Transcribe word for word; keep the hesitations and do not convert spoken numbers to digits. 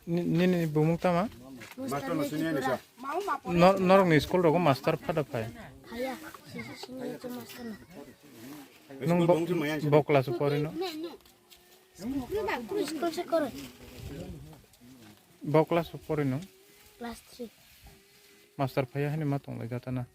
Ni-, nini bumung tama? Master no sini ani sa. Nor-, norokni school rogo master phada phai. Haya, sisi sini itu master no. Nung bo-, bo class o pori no? Ne, ne. School se koro. Bo class o pori no? Class three. Master phaya hani ma tong lai jata na.